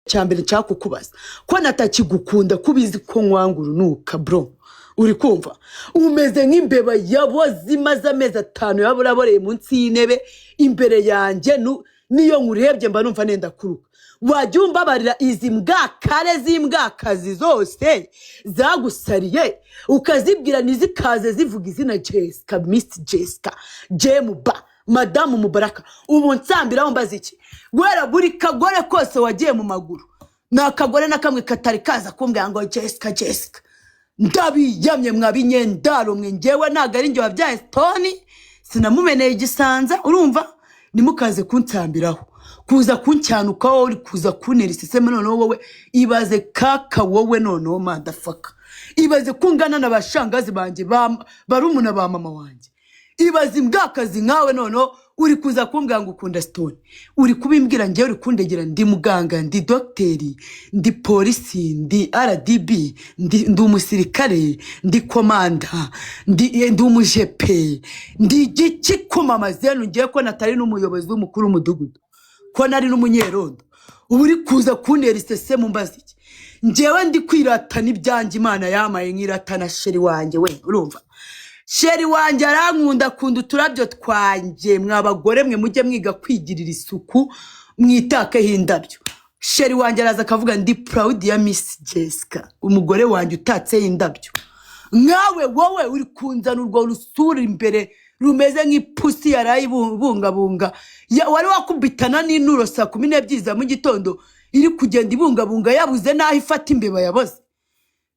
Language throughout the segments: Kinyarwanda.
Cya mbere nshaka kukubaza, ko natakigukunda, ko ubizi ko nkwanga urunuka, bro, uri kumva umeze nk'imbeba yaboze, imaze amezi 5 yaba uraboreye munsi y'intebe imbere yanjye. Niyo nkurebye mba numva nenda kuruka. Wajya umbabarira izi mbwakare z'imbwakazi zose zagusariye, ukazibwira ntizikaze zivuga izina Jessica, Miss Jessica Jemuba, Madamu Mubaraka. Ubu nsambiraho mbaza iki? Guhera buri kagore kose wagiye mu maguru, ni akagore na kamwe katari kaza kumbwira ngo Jessica, Jessica. Ndabiyamye mwabinyendaro mwe. Ngewe ntabwo ari njye wabyaye Stone, sinamumeneye igisanza. Urumva, ntimukaze kunsambiraho, kuza kuncyanuka. Wowe uri kuza kuntera iseseme. Noneho wowe ibaze kaka, wowe noneho motherfucker, ibaze ko ungana na bashangazi banjye, barumuna ba mama wanjye. Ibaze imbwakazi nkawe, noneho uri kuza kumbwira ngo ukunda Stone. Uri kubimbwira ngewe, uri kundegera. Ndi muganga, ndi dogiteri, ndi polisi, ndi RDB, ndi umusirikare, ndi komanda, ndi umujepe, ndi igiki kumama zenu? Ngiye ko natari n'umuyobozi w'umukuru w'umudugudu, ko nari n'umunyerondo, ubu uri kuza kuntera isesemu mbaza iki? Ngewe ndi kwiratana ibyanjye Imana yamaye, nkiratana chéri wanjye we. Urumva, chéri wanjye arankunda, akunda uturabyo twanjye. Mwa bagore mwe, mujye mwiga kwigirira isuku, mwitakeho indabyo. Chéri wanjye araza akavuga: "Ndi proud ya Miss Jessica, umugore wanjye utatseho indabyo." Nkawe wowe uri kunzana urwo rusura imbere rumeze nk'ipusi yaraye ibungabunga. Wari wakubitana n'inturo saa 12 za mu gitondo, iri kugenda ibungabunga, yabuze n'aho ifata imbeba yaboze.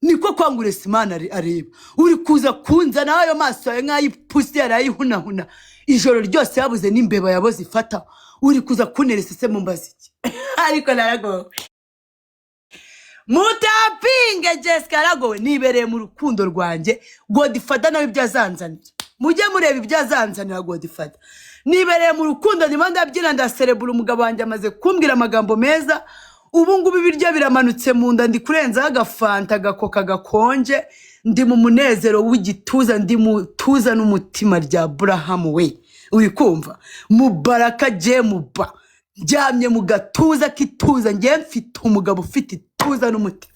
Niko kwangura simana areba. Uri kuza kunzana ayo maso yawe nk'ay'ipusi yarayihunahuna ijoro ryose, yabuze n'imbeba yaboze ifata. Uri kuza kuntera isese mu mbaza iki? Ariko naragowe, mutapinge. Jessica yaragowe. Nibereye mu rukundo rwanjye. Godfather nawe ibyo azanzanira, mujye mureba ibyo azanzanira Godfather. Nibereye mu rukundo, ndimo ndabyina, ndaserebura. Umugabo wanjye amaze kumbwira amagambo meza. Ubu ngubu ibiryo biramanutse mu nda, ndi kurenzaho agafanta, agakoka gakonje. Ndi mu munezero w'igituza, ndi mu tuza n'umutima rya Burahamu we. Uri kumva, Mubaraka Jemuba, ndyamye mu gatuza k'ituza. Ngewe mfite umugabo ufite ituza n'umutima.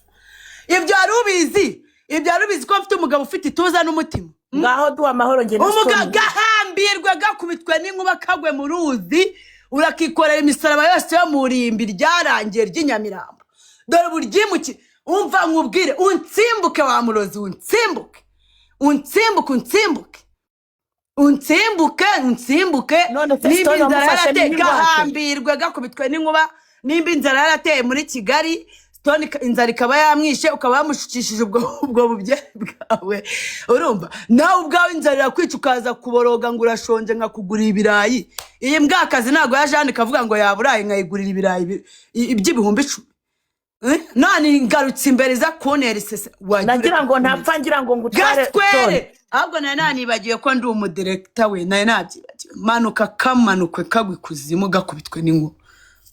Ibyo wari ubizi? Ibyo wari ubizi ko mfite umugabo ufite ituza n'umutima? Ngaho duha amahoro njye na Umugabo Stone. gahambirwe, gakubitwe n'inkuba, kagwe mu ruzi. Urakikorera imisaraba yose yo mu rimbi ryarangiye ry'inyamirambo. Dore buryimuki. Umva nkubwire, unsimbuke wa murozi, unsimbuke, unsimbuke, unsimbuke, unsimbuke, unsimbuke. None se Nimba Stone inzara wamufashe yarateye, n'ingwate? Gahambirwe, gakubitwe n'inkuba. Nimba inzara yarateye muri Kigali, Stone inzara ikaba yamwishe, ukaba wamushukishije ubwo bubyeyi bwawe. Urumva, nawe ubwawe inzara irakwica, ukaza kuboroga ngo urashonje, nkakugurira ibirayi. Iyi mbwakazi ntabwo yaje hano ikavuga ngo yaburaye, nkayigurira ibirayi by'ibihumbi 10. Eh? None ngarutse imbere iza kuntera isese. Wajya Nagira ureka ngo kuntera ntapfa, ngira ngo ngutware Stone. Gaswere! Ahubwo nari nanibagiwe ko ndi umudirekita we, nari nabyibagiwe. Manuka, kamanukwe, kagwa ikuzimu, gakubitwe n'inkuba,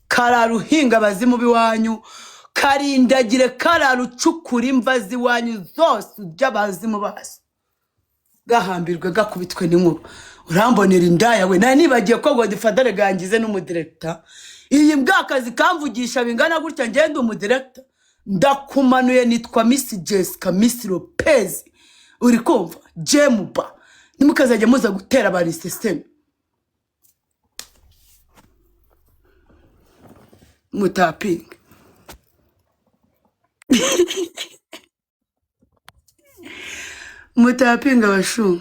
kararuhinga abazimu b'iwanyu, karindagire, kararucukura imva z'iwanyu zose, ujya abazimu bazo. Gahambirwe, gakubitwe n'inkuba. Urambonera indaya we. Nari nibagiwe ko Godfather gangize n'umudirekita. Iyi mbwakazi kamvugisha bingana gutya, ngende umudirekita. Ndakumanuye, nitwa Miss Jessica, Miss Lopez, uri kumva, Jemuba. Ntimukazajya muza gutera abantu iseseme. Mutapinga, mutapinga abashu.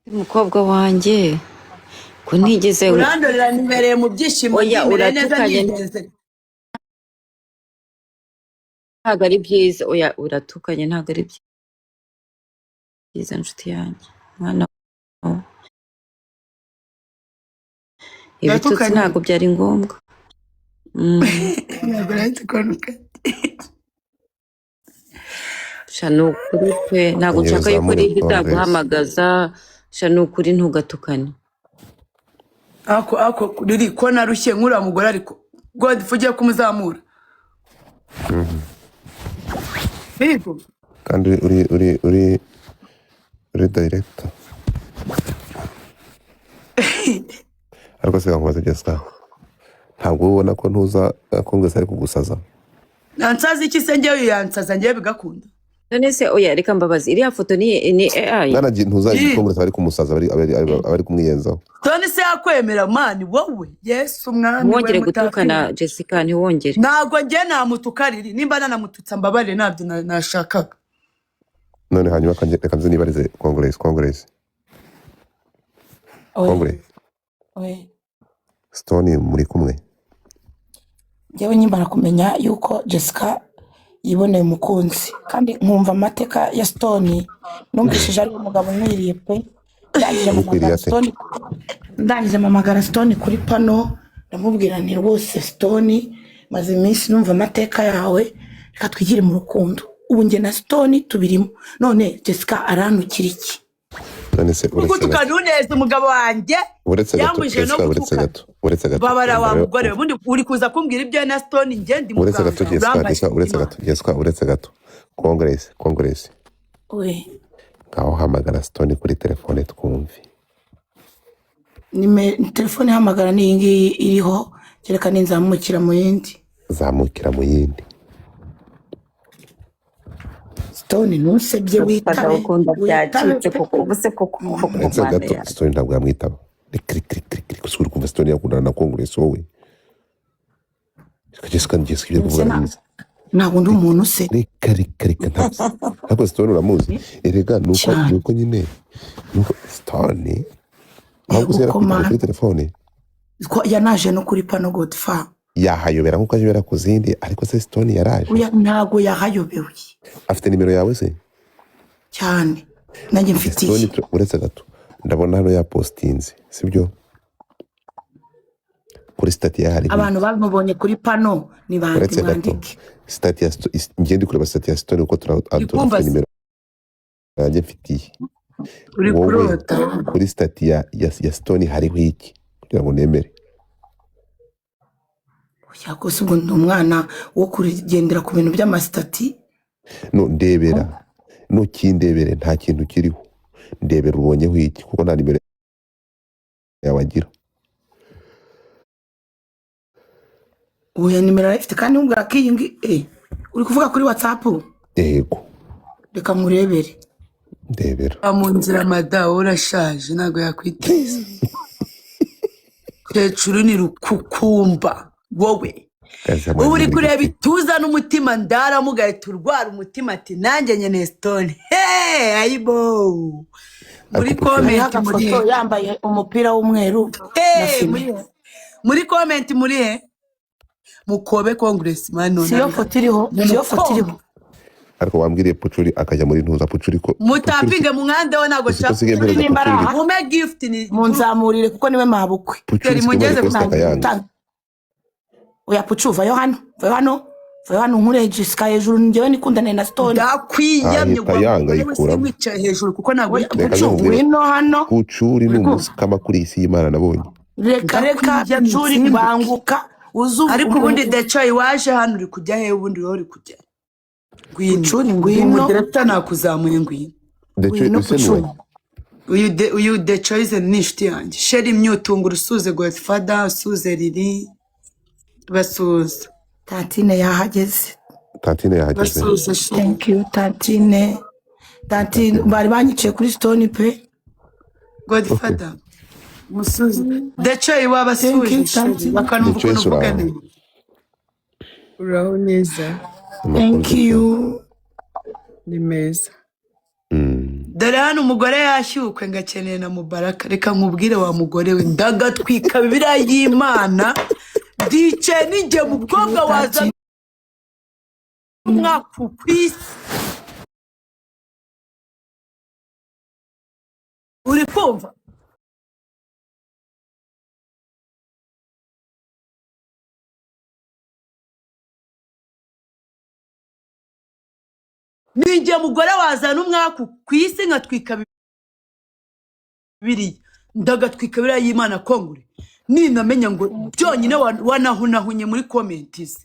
Umukobwa wanjye ko ntigeze Urandorera, nibereye mu byishimo. Oya. Ndimereye neza. Uratukanye. Niteze. Ntabwo ari byiza. Oya, uratukanye, ntabwo ari byiza, nshuti yanjye, mwana we. Ibitutsi Uratukanye. ntabwo byari ngombwa. Ntabwo nahise kwanuka. Sha, ni ukuri pe, ntabwo Ongera nshaka yuko uzamure rero Congress. izaguhamagaza. Sha, ni ukuri, ntugatukane. Ako riri ko narushye nk'uriya mugore, ariko Godfrey ugiye kumuzamura. Yego. Kandi uri director. Ariko se nkubaze Jessica, ntabwo uba ubona ko ntuza Congress ari kugusaza? Nansaza iki se njyewe? Yansaza njyewe bigakunda? None se oya, reka mbabazi, iriya foto ni AI? Mwana ntuza Ii. Congress bari kumusaza, bari kumwiyenzaho. Toni se yakwemera man wowe? Yesu umwami we. Ntiwongere gutukana. Mutafire. Jessica, ntiwongere. Ntabwo njye namutuka riri, nimba nanamututsa mbabarire, ntabyo nashakaga. None hanyuma reka nze nibarize Congress. Oya. Congress. Oya. Stone muri kumwe? Njyewe nkimara kumenya yuko Jessica yiboneye umukunzi kandi nkumva amateka ya Stone, numvishije ari umugabo nkwiriye pe. Ndangije Ugukwiriye mpamagara ate? Stone, ndangije mpamagara Stone kuri pano, ndamubwira nti: "Rwose Stone, maze iminsi numva amateka yawe, reka twigire mu rukundo." Ubu njye na Stone tubirimo. None Jessica arantukira iki? None se uretse Kugutuka gato ntuneze umugabo wanjye uretse gato yambujije no Jessica, uretse gutukana. gato, uretse gato. Babara wa Umva rero, mugore we, ubundi uri kuza kumbwira ibyo na Stone, njye ndi uretse gato muganga. Jessica. Urambaye. Jessica, uretse Imana. gato. Jessica, uretse gato. Congress. We. Ngaho hamagara Stone kuri telefone twumve. Telefone ihamagara ni iyi ngiyi iriho, kereka ninzamukira mu yindi. Zamukira mu yindi. Stone, ntusebye, witabe. Ndagukunda Witabe byacitse pe. kuko ubu se koko koko Uretse Mana gato. yawe. Stone ntabwo yamwitaba. Reka reka reka reka reka, uri kumva Stone yakundana na Congress wowe? Reka Jessica, Jessica, ibyo Ese kuvuga arabizi. Ntabwo ndi umuntu se? Reka reka reka, ntabwo Stone uramuzi erega, nuko Cyane. nuko nyine nuko Stone ahubwo se Yego yarakwitaba komana. kuri telefone? Ko yanaje no kuri pano, Godfa. Yahayobera nkuko ayobera ku zindi, ariko se Stone yaraje? Oya, ntabwo yahayobewe. Afite nimero yawe se? Cyane, nanjye mfite Stone iye. Uretse gato, ndabona hano yapostinze, sibyo? Kuri status ya hariho Abantu iki? bamubonye kuri pano ni bande? Uretse gato. Mwandike. Status ya ngiye ndi kureba status ya Stone kuko Uri kumva turafite se? nimero yanjye mfitiye. Uri Wowe kurota. kuri status ya Stone hariho iki kugira ngo nemere? Oya, rwose ubwo ndi umwana wo kugendera ku bintu by'amastatus? No ndebera, nukindebere, nta kintu kiriho. Ndebera ubonyeho iki, kuko nta nimero yawe agira. Oya, nimero arayifite kandi nkubwira ko iyi ngiyi uri kuvuga kuri WhatsApp. Yego. Reka nkurebere. Ndebera. Ba mu nzira madawu, urashaje, ntabwo yakwiteza hejuru, ni rukukumba wowe. Kazi Ubu uri mwagiye muri kureba gute? ituza n'umutima ndaramugaye, urwara umutima ati nanjye nkeneye Stone. Hey, ayibo, muri Ariko Pucuri, Hariho comment muri agafoto he? yambaye umupira w'umweru na Hey, fime. muri comment muri he? Mukobe Congress man. Si yo foto iriho, si yo foto iriho. Ariko wambwiriye Pucuri akajya muri ntuza, Pucuri ko Pucuri Mutapinge mu mwande we, ntabwo uzi ko nshaka. nsigaye Pucuri mpereza nimba ari Pucuri. aha Mume gift ni munzamurire kuko niwe mabukwe. Pucuri Teri sigaye mugeze request ku akayanga. Oya Pucu, vayo hano, vayo hano, vayo hano, nkure Jessica hejuru, njyewe nikundane na Stone. Ndakwiyamye. Ahita yanga wa mugore we, yikuramo. sinkwicaye hejuru kuko ntabwo Oya uri Reka Pucu, nkubwire. ngwino hano. Pucuri ni Uri kumva? umusikama kuri iyi si y'Imana nabonye. Reka reka. Ndakwiyamye, Pucuri, nsimbuke. banguka uze Ariko ubundi Decoyi waje hano, uri kujya he? Ubundi wowe uri kujya, ngwino. Pucuri, Ndi ngwino. umudirector, nakuzamuye, ngwino. Ndetse Ngwino. ese Pucuri. nuwe Uyu Decoyi ni inshuti yanjye. Sheri myutunga, usuze Godfather, usuze Riri, basuza. Tantine yahageze. Tantine yahageze. Basuze sheri. Thank you tantine, tantine bari banyiciye kuri Stone pe. Godfather musuze Decoyi. Thank Wabasuje you sheri, tantine. bakanumva Decoyi ukuntu uvuga uraho? neza. Uraho neza. Amakuru? Thank Decoyi. you. Ni meza. Dore hano umugore yashyukwe ngo akeneye na Mubaraka. Reka nkubwire wa mugore we, ndagatwika Bibiliya y'Imana, ndicaye n'igihe Thank you mukobwa waza tantine. umwaka ku isi, uri kumva? Ni igihe mugore wazana umwaku ku isi nkatwika Bibiliya, ndagatwika Bibiliya y'Imana. Kongure ninamenya ngo byonyine wanahunahunye muri comment ze,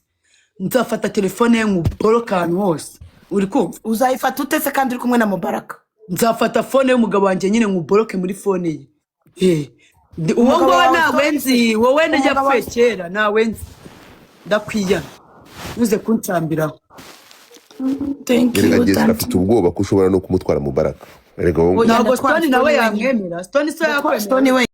nzafata telefone ye nkuboroke ahantu hose, uri kumva? Uzayifata ute se kandi uri kumwe na Mubaraka? Nzafata phone y'umugabo wanjye nyine nkuboroke muri phone ye. Uwo Umugabo nguwo wawe ntawe Stone nzi, wowe umugabo yapfuye wawe kera, ntawe nzi, ndakwiyana ntuze kunsambiraho. Thank Erega you, Jessica tante. afite ubwoba ko ushobora no kumutwara mu baraka. Erega wowe Oya, Ntabwo ndatwara Stone nawe Stone wenyine. yamwemera. Stone so Ndatwara yakwemera. Stone wenyine.